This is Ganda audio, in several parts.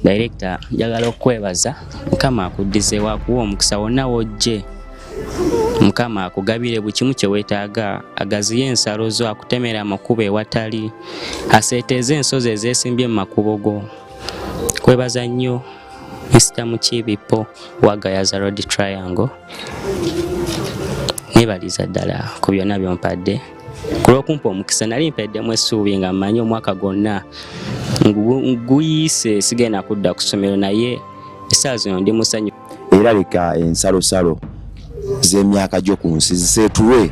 Director, njagala okwebaza, Mukama akuddizeewo, akuwa omukisa wonna w'ojje. Mukama akugabire buli kimu kye weetaaga, agaziye ensalo zo, akutemere amakubo ewatali, aseeteeze ensozi ezeesimbye mu makubo go. Kwebaza nnyo Mr. Mukiibi Paul wa Gayaza Road Triangle. Neebaliza ddala ku byonna by'ompadde. Ku lw'okumpa omukisa nali mpeddemu essuubi nga mmanyi omwaka gwonna nguyiise sigenda kudda ku ssomero, naye essaawa zino ndi musanyufu. Era leka ensalosalo z'emyaka gyo ku nsi ziseetulwe,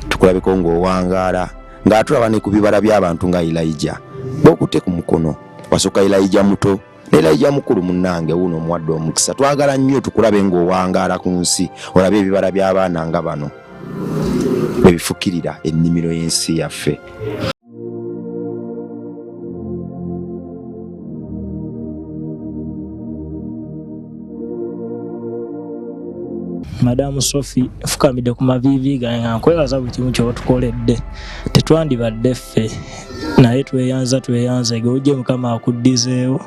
tukulabeko ng'owangaala, ng'atulaba ne ku bibala by'abantu nga Elijah b'okutte ku mukono. Wasooka Elijah muto ne Elijah mukulu. Munnange wuuno omuwadde omukisa, twagala nnyo tukulabe ng'owangaala ku nsi, olabe ebibala by'abaana nga bano bwe bifukirira ennimiro y'ensi yaffe. Madamu Sophie, nfukamidde ku maviivi gange nga nkwebaza buli kimu ky'otukoledde. Tetwandibadde ffe, naye tweyanza, tweyanze ojje. Mukama akuddizeewo,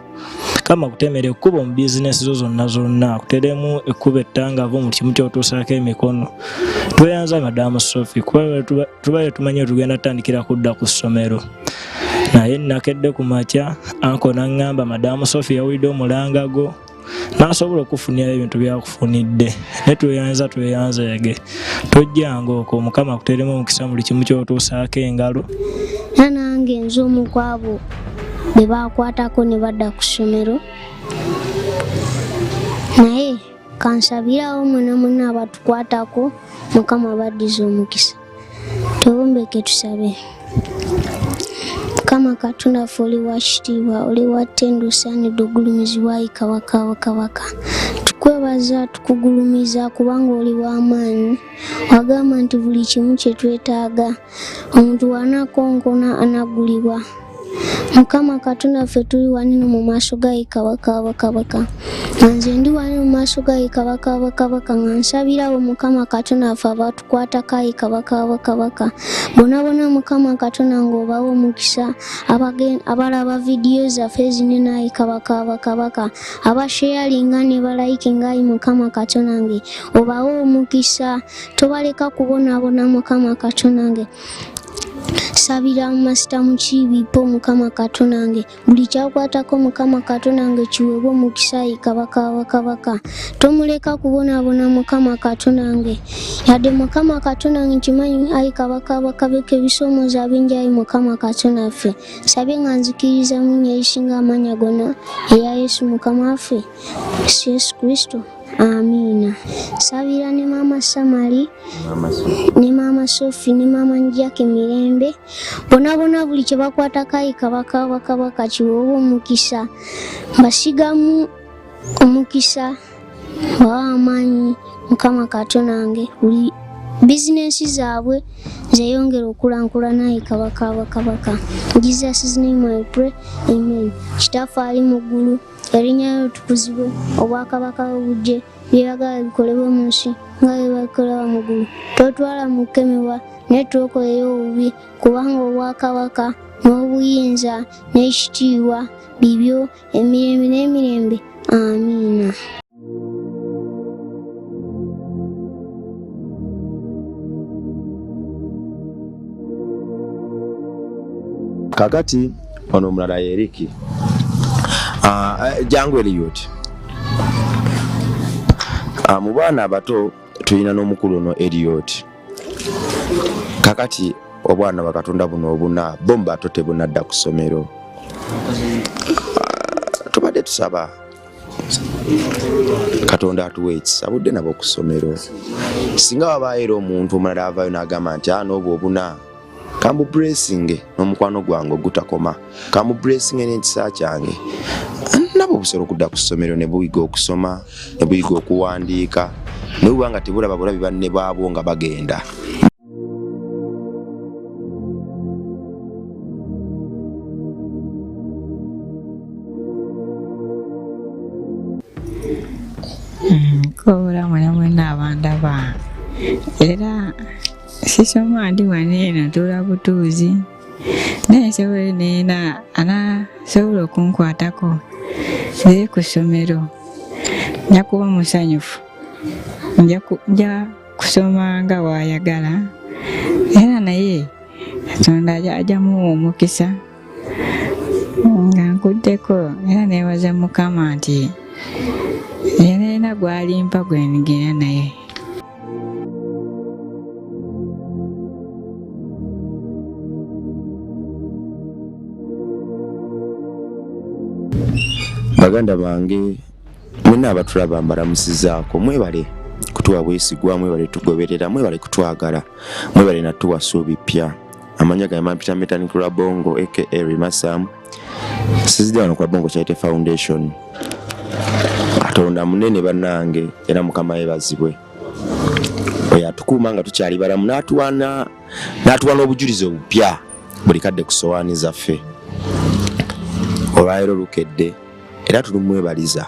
Mukama akutemera ekkubo mu bizinesi zo zonna zonna, akuteremu ekkubo ettangavu mu kimu ky'otuusaako emikono. Tweyanza Madamu Sophie, kuba tubaire tumanyi tugenda tutandikira kudda ku ssomero, naye nakedde ku makya anko n'aŋŋamba Madamu Sophie yawulidde omulanga gwo n'asobola okufunira ebintu byakufunidde. Ne tweyanza, tweyanzeege, tojjanga okwo. Mukama akuteremu omukisa buli kimu ky'otuusaako engalo. Era nange nze omu ku abo be baakwatako ne badda ku ssomero, naye kansabirawo mwena mwena abatukwatako, Mukama baddiza omukisa. Tubumbeke tusabe. Mukama Katonda waffe, oli wa kitiibwa, oli wa ttendo, osaanidde ogulumizibwa, ayi Kabaka wa kabaka. Tukwebaza, tukugulumiza kubanga oli w'amaanyi. Wagamba nti buli kimu kye twetaaga, omuntu w'anaakonkona anaggulibwa. Mukama Katonda waffe, tuli wanino mu maaso ga Kabaka wa kabaka, nga nze ndi wano mu maaso ga Kabaka wa kabaka nga nsabirawo Mukama Katonda waffe abatukwatako, ayi Kabaka wa kabaka, bonna bonna. Mukama Katonda, ng'obawa omukisa abalaba vidiyo zaffe zinene, ayi Kabaka wa kabaka, abasheyalinga ne balayikinga, ayi Mukama Katonda nge obawe omukisa, tobaleka kubonaabona. Mukama Katonda nge sabira Masita Mukiibi po, Mukama Katonda nge buli kyakwatako, Mukama Katonda nge kiweebwe omukisa, ayi Kabaka wa kabaka. Tomuleka kubonaabona, Mukama Katonda nge yadde. Mukama Katonda nge nkimanyi, ayi Kabaka wa kabaka, ebisoomooza bingi, ayi Mukama Katonda ffe. Nsabye nga nzikiriza mu nnya erisinga amannya gonna, eya Yesu Mukama waffe Yesu Kristo, amiina. Sabira ne Maama Samali ne Maama Sofi ne Maama Njaki Mirembe, bonna bonna, buli kye bakwatako, ayi Kabaka wa kabaka, kiweebwe omukisa. Mbasigamu omukisa, bawa amaanyi, Mukama Katonda wange, buli bizinensi zaabwe zeyongera okulankulana, ayi Kabaka wa kabaka. In Jesus name I pray, amen. Kitaffe ali mu ggulu, erinnya lyo litukuzibwe, obwakabaka bwo bujje, byeyagala bikolebwe mu nsi nga bwe babikolebwa mu ggulu. Totutwala mu kukemebwa, naye tulokoleyo obubi, kubanga obwakabaka n'obuyinza n'ekitiibwa bibyo emirembe n'emirembe, amiina. Kakati ono omulala yeriki. Jangu Eliot. Mu baana abato tulina n'omukulu ono Eliot. Kakati obwana bwakatonda buno obuna bo mu bato tebunadda ku ssomero. Tubadde tusaba Katonda atuwa ekisa budde nabo ku ssomero. Singa wabaayo era omuntu omulala avaayo n'agamba nti n'obwo obuna kambubulesinge n'omukwano gwange ogutakoma, kambubulesinge n'ekisa kyange, nabwo busobola okudda ku ssomero ne buyiga okusoma ne buyiga okuwandiika, ne buba nga tebulaba bulabi banne baabwo nga bagenda. Nkoowoola mwena mwena abandaba, era sisoma, ndi wano eno ntuula butuuzi, naye nsobola neena anasobola okunkwatako. Nzire ku ssomero nja kuba musanyufu, nja kusoma nga bw'ayagala, era naye Katonda ajja muwa omukisa nga nkuddeko. Era neebaza Mukama nti era erina gw'alimpa gwe ngenda naye. Baganda bange mwenna abatulaba mbalamusizaako, mwebale kutuwa bwesigwa, mwebale tugoberera, mwebale kutwagala, mwebale natuwa ssuubi ppya. Amanya gange bampita Metanik Rabongo aka Rimasam, sizidde wano ku Rabongo Charity Foundation. Katonda munene bannange, era Mukama yeebazibwe oyo atukuuma nga tukyali balamu n'atuwa n'obujulizi obupya buli kadde ku sowaani zaffe. Olwaleero lukedde era tulumwebaliza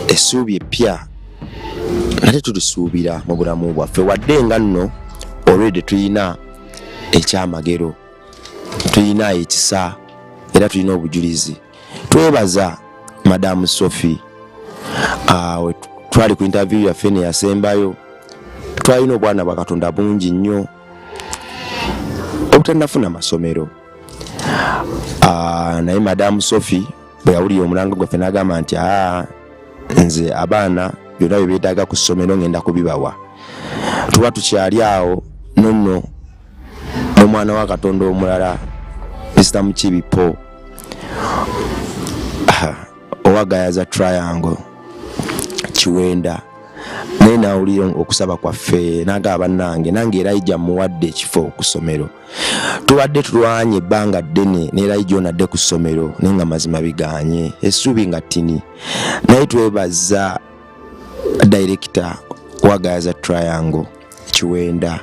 essuubi eppya nate tulisuubira mu bulamu bwaffe, wadde nga nno olwedde tulina ekyamagero, tulina ekisa era tulina obujulizi. Twebaza Madamu Sophie. Twali ku interview yaffe neyasembayo, twalina obwana bwa Katonda bungi nnyo obutannafuna masomero. Naye Madamu Sophie bwe yawulira omulanga gwaffe n'agamba nti nze abaana byonna bye beetaaga ku ssomero ngenda kubibawa. Tuba tukyali awo nonno n'omwana wa Katonda omulala Mr. Mukibi Paul owa Gayaza Triangle Kiwenda, naye n'awulira okusaba kwaffe n'agamba bannange nange Elijah muwadde ekifo ku ssomero. Tubadde tulwanye ebbanga ddene ne Elijah ono adde ku ssomero, naye nga mazima bigaanye, essuubi nga ttini. Naye twebaza director wa Gayaza Triangle Kiwenda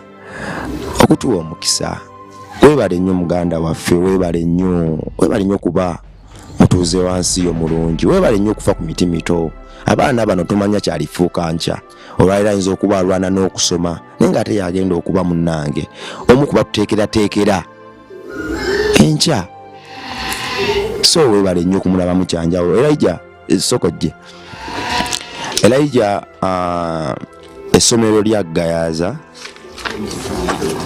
okutuwa omukisa. Weebale nnyo muganda waffe, weebale nnyo, weebale nnyo kuba mutuuze wansi yo mulungi, weebale nnyo okufa ku miti mito. Abaana bano tomanya kyalifuuka nkya, olwaleero ayinza okuba alwana n'okusoma naye ng'ate yagenda okuba munnange omu kuba tuteekerateekera enkya. So weebale nnyo okumulabamu kyanjawulo. Elijah sokojje, Elijah essomero lya Gayaza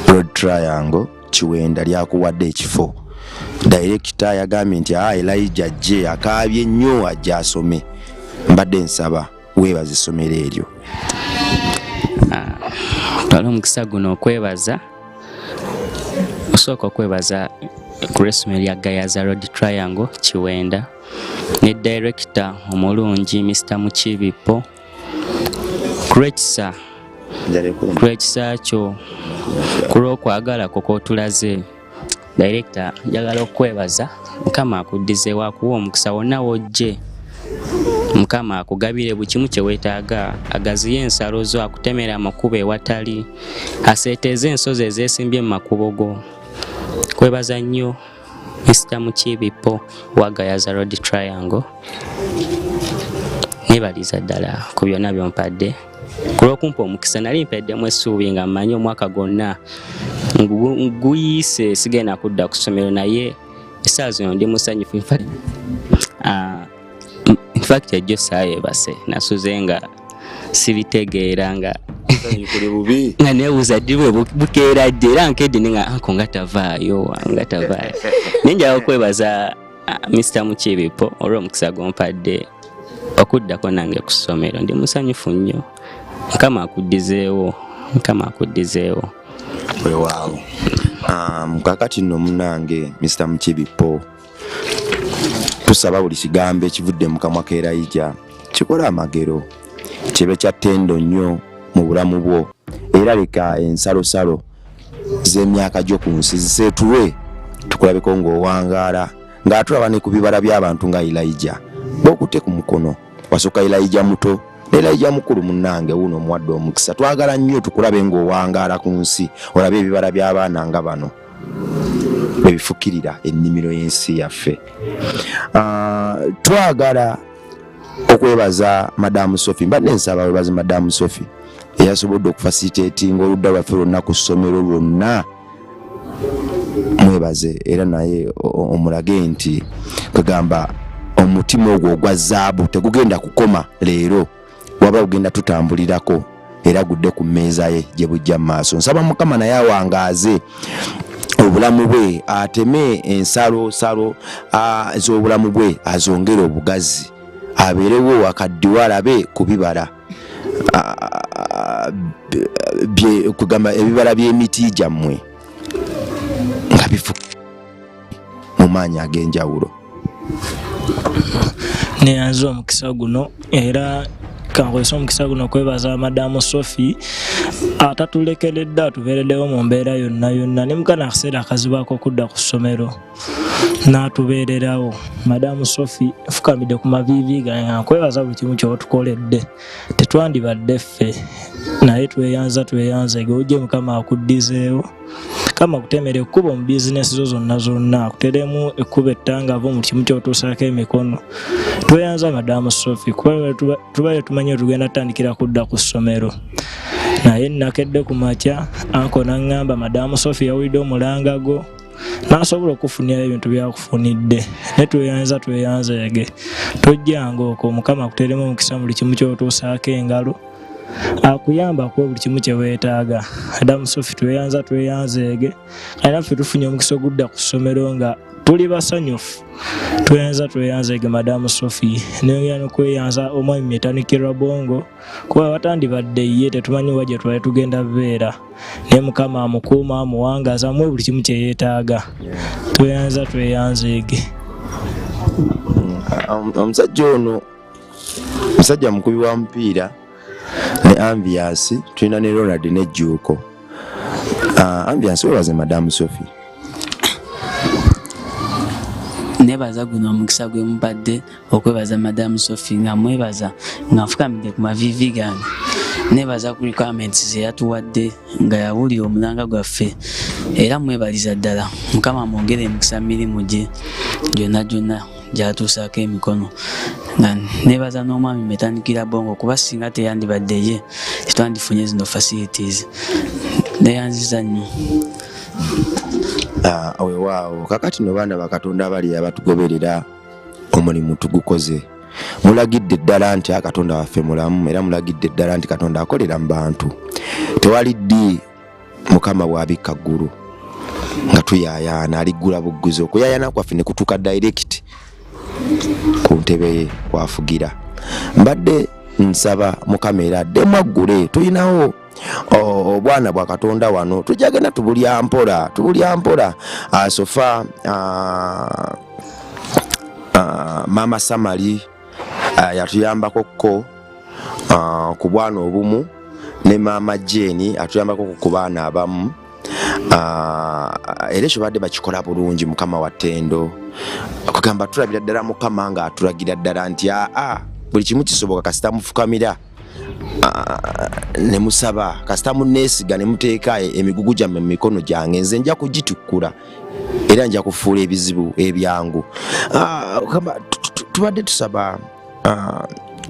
Road Triangle Kiwenda lyakuwadde ekifo. Director yagambye nti Elijah ajje, akaabye nnyo ajje asome. Mbadde nsaba weebaze essomero eryo. Twala omukisa guno okwebaza, osooka okwebaza ku lw'essomero lya Gayaza Road Triangle Kiwenda ne director omulungi Mr. Mukibi Paul ku lw'ekisa kyo, ku lw'okwagala kwo kw'otulaze. Director, njagala okukwebaza, Mukama akuddizeewo, akuwe omukisa wonna w'ojje. Mukama akugabire buli kimu kye weetaaga, agaziye ensalo zo, akutemere amakubo ewatali, aseeteeze ensozi ezeesimbye mu makubo go. Kwebaza nnyo Mr. Mukibi Paul wa Gayaza Road Triangle. Neebaliza ddala ku byonna by'ompadde ku lw'okumpa omukisa. Nali mpeddemu essuubi nga mmanyi omwaka gwonna nguyiise sigenda kudda ku ssomero, naye essaawa zino ndi musanyufu. In fact ejjo saayeebase, nasuze nga sibitegeera, nga neebuuza ddi bwe bukeera ddi, era nkedde ne nga anko nga tavaayo, nga tavaayo. Naye njagala okwebaza Mr. Mukibi Paul olw'omukisa gw'ompadde okuddako nange ku ssomero. Ndi musanyufu nnyo. Mukama akuddizeewo, Mukama akuddizeewo. Weewaawo. Kaakati nno munnange Mr. Mukibi Paul, tusaba buli kigambo ekivudde mu kamwa ka Elijah kikole amagero, kibe kya ttendo nnyo mu bulamu bwo, era leka ensalosalo z'emyaka gyo ku nsi ziseetulwe tukulabeko ng'owangaala ng'atulaba ne ku bibala by'abantu nga Elijah b'okutte ku mukono. Wasooka Elijah muto ne Elijah mukulu, munnange wuuno omuwadde omukisa. Twagala nnyo tukulabe ng'owangaala ku nsi, olabe ebibala by'abaana nga bano bwe bifukirira ennimiro y'ensi yaffe. Twagala okwebaza Madamu Sophie. Mbadde nsaba webaze Madamu Sophie eyasobodde okufacilitatinga oludda lwaffe lwonna ku ssomero lwonna. Mwebaze era naye omulage nti kwegamba omutima ogwo ogwa zaabu tegugenda kukoma leero, waba gugenda tutambulirako era gudde ku mmeeza ye gye bujja mu maaso. Nsaba Mukama naye awangaaze obulamu bwe, ateme ensalosalo z'obulamu bwe, azongere obugazi, abeerewo akaddiwe alabe ku bibala kugamba ebibala by'emiti gyammwe nga bifu mu maanyi ag'enjawulo. Neyanza omukisa guno era kankozesa omukisa guno okwebaza Madamu Sophie atatulekeredde, atubeereddewo mu mbeera yonna yonna, ne mukana akaseera akazibu ak'okudda ku ssomero n'atubeererawo. Madamu Sophie, nfukamidde ku maviivi gange nga nkwebaza buli kimu ky'otukoledde. Tetwandibadde ffe, naye tweyanza tweyanzege ojje Mukama akuddizeewo. Mukama akutemere ekkubo mu bizinesi zo zonna zonna, akuteremu ekkubo ettangavu mu kimu ky'otuusaako emikono. Tweyanza Madamu Sophie kuba tubaire tumanyi tugenda tutandikira kudda ku ssomero, naye nakedde ku makya anko n'aŋŋamba Madamu Sophie yawulidde omulanga gwo n'asobola okufunira ebintu byakufunidde, naye tweyanza tweyanzeege. Tojjanga okwo, Mukama akuteremu omukisa mu buli kimu ky'otuusaako engalo, akuyamba akuwa buli kimu kye weetaaga. Madamu Sophie tweyanza tweyanzeege, kale naffe tufunye omukisa ogudda ku ssomero nga tuli basanyufu. Tweyanza tweyanzeege Madamu Sophie. Neyongera n'okweyanza omwami Metanikirwa Bongo kuba watandibadde ye tetumanyi wa gye twali tugenda beera, naye Mukama amukuuma amuwangaza amuwe buli kimu kye yeetaaga. Tweyanza tweyanzeege. Omusajja ono musajja mukubi wa mupiira ne Ambiance, tulina ne Ronald ne Jjuuko. Ambiance, webaze Madamu Sophie. Nebaza guno omukisa gwe mubadde okwebaza Madamu Sophie, nga mwebaza nga nfukamidde ku maviivi gange. Nebaza ku requirements ze yatuwadde nga yawulira omulanga gwaffe, era mwebaliza ddala. Mukama amwongere emikisa mu mirimu gye gyonna gyonna gyatuusaako emikono. Nga nebaza n'omwami Metanikira Bongo kuba singa teyandibadde ye tetwandifunye zino facilities. Neyanziza nnyo. Weewaawo. Kakati no baana bakatonda abali abatugoberera, omulimu tugukoze. Mulagidde ddala nti Katonda waffe mulamu, era mulagidde ddala nti Katonda akolera mu bantu. Tewali ddi Mukama bw'abikka ggulu nga tuyaayaana, aliggula bugguzi, okuyaayaana kwaffe ne kutuuka direct ku ntebe ye kwafugira. Mbadde nsaba Mukama era addemu aggule. Tulinawo obwana bwa Katonda wano, tujja genda tubulya mpola, tubulya mpola. Sofa Mama Samali yatuyambako ko ku bwana obumu, ne Maama Jane atuyambako ku baana abamu, era ekyo badde bakikola bulungi. Mukama wa ttendo, kugamba tulabira ddala Mukama ng'atulagira ddala nti aa buli kimu kisoboka kasita mufukamira ne musaba, kasita muneesiga ne muteeka emigugu gyammwe mu mikono gyange, nze nja kugitukkula era nja kufuula ebizibu ebyangu. Tubadde tusaba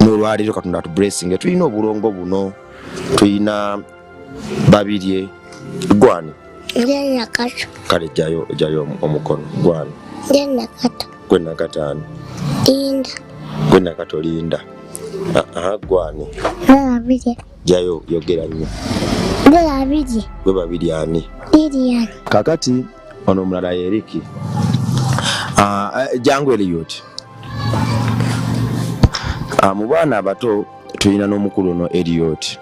n'olwaleero Katonda atublessinge. Tulina obulongo buno, tulina Babirye gwani. Nakato. Kale jayo jayo omukono gwani. Nakato. Gwe Nakataano. Linda. Gwe Nakato linda. Aha, gwani. Babirye. Jayo, yogera nnyo. Babirye. Gwe Babirye ani? Lilian. Kakati ono omulala Eriki. Jangu Eliot. Mu baana abato tulina n'omukulu ono Eliot.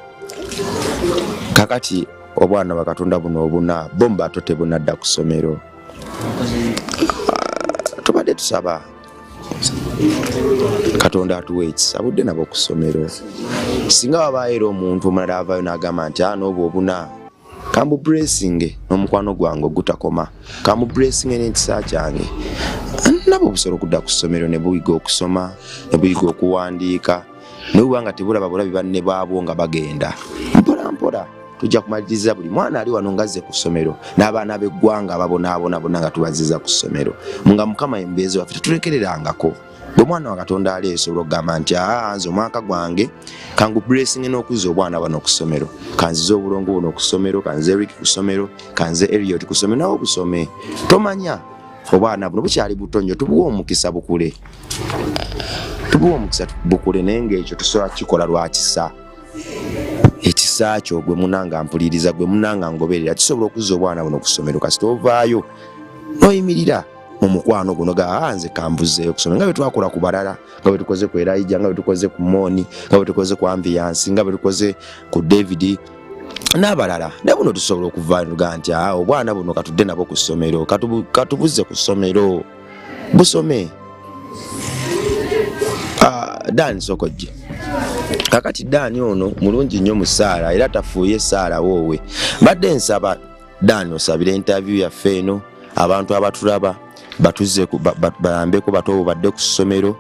Kakati obwana bakatonda buno obuna bo mu bato tebunadda ku ssomero. Tubadde tusaba Katonda atuwa ekisa budde nabo ku ssomero. Singa wabaayo era omuntu omulala avaayo n'agamba nti n'obwo obuna kambublessinge n'omukwano gwange ogutakoma, kambublessinge n'ekisa kyange, nabo busobola okudda ku ssomero ne buyiga okusoma ne buyiga okuwandiika, ne buba nga tebulaba bulabi banne baabwo nga bagenda mpola mpola. Tujja kumaliriza buli mwana ali wano ngazze ku ssomero, n'abaana b'eggwanga ababonaabona bonna nga tubazziza ku ssomero, nga Mukama embeezi waffe tetulekererangako. Gwe mwana wa Katonda ali esobola okugamba nti aa nze omwaka gwange kangu blessing n'okuzza obwana bano ku ssomero, kanzize obulongo buno ku ssomero, kanzize Rick ku ssomero, kanzize Elliot ku ssomero, nawe obusome. Tomanya obwana buno bukyali buto nnyo, tubuwe omukisa bukule, tubuwe omukisa bukule, naye ng'ekyo tusobola kukikola lwa kisa. Ekisa kyo gwe munanga mpuliriza, gwe munanga ngoberera, kisobola okuzza obwana buno ku ssomero kasita ovaayo n'oyimirira mu mukwano guno ga ah, nze kambuzeeyo kusoma, nga bwe twakola ku balala, nga bwe tukoze ku Elijah, nga bwe tukoze ku Moni, nga bwe tukoze ku Ambiance, nga bwe tukoze ku David n'abalala. Naye buno tusobola okuvaayo tugaa nti ah, obwana buno katudde nabo ku ssomero, katubuze ku ssomero busome. Ah, Dan sokojje kakati Dan ono mulungi nnyo mu ssaala era tafuuye ssaala woowe. Mbadde nsaba Dan osabire interview yaffe eno, abantu abatulaba batuze bayambeko bato badde ku ssomero,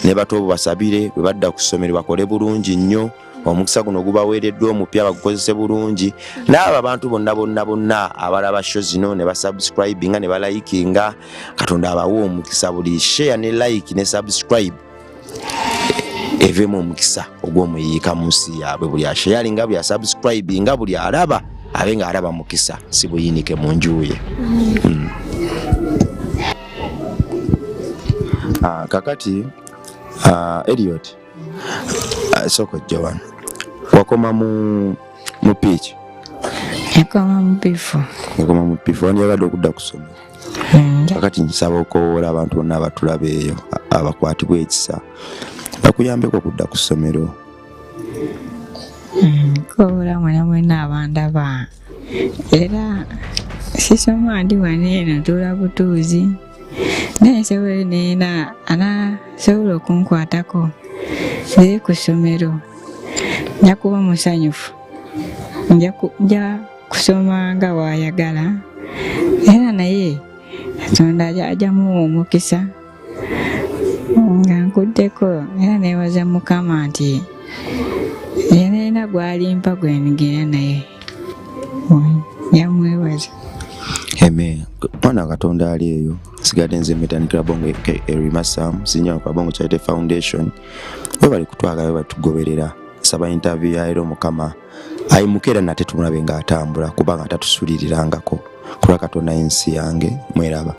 ne bato basabire bwe badda ku ssomero bakole bulungi nnyo. Omukisa guno gubaweereddwa omupya bagukozese bulungi. N'abo abantu bonna bonna bonna abalaba show zino ne basubscribinga ne balayikinga, Katonda abawe omukisa. Buli share ne like ne subscribe evemu omukisa ogw'omuyiika mu nsi yaabwe. Buli asharinga, buli asubscribinga, buli alaba abe nga alaba mukisa, si buyinike mu nju ye. Kakati Elliot, sooka ojja wano. Wakoma mu piiki? Yakoma mu P4. Wakoma mu P4. Wandyagadde okudda ku ssomero? Kakati nsaba okowoola abantu bonna abatulaba eyo abakwatibwa ekisa bakuyambeko okudda ku ssomero. Nkowoola mwena mwena abandaba, era sisoma, ndi wano eno ntuula butuuzi, naye nsobola neena anasobola okunkwatako nzire ku ssomero, nja kuba musanyufu, nja kusoma nga bw'ayagala, era naye Katonda ajja muwa omukisa nga nkuddeko. Era neebaza Mukama nti yeneena gw'alimpa gwe ngenda naye, yamwebaza. Amen. Mwana Katonda ali eyo, sigadde nze Metanikira Bongo aka Rima Sam, Sinja Bongo Charity Foundation. Webali kutwagala, webali tugoberera. Saba interview ya leero Mukama ayimuke era nate tumulabe ng'atambula, kubanga tatusulirirangako. Kulwa Katonda ensi yange mweraba.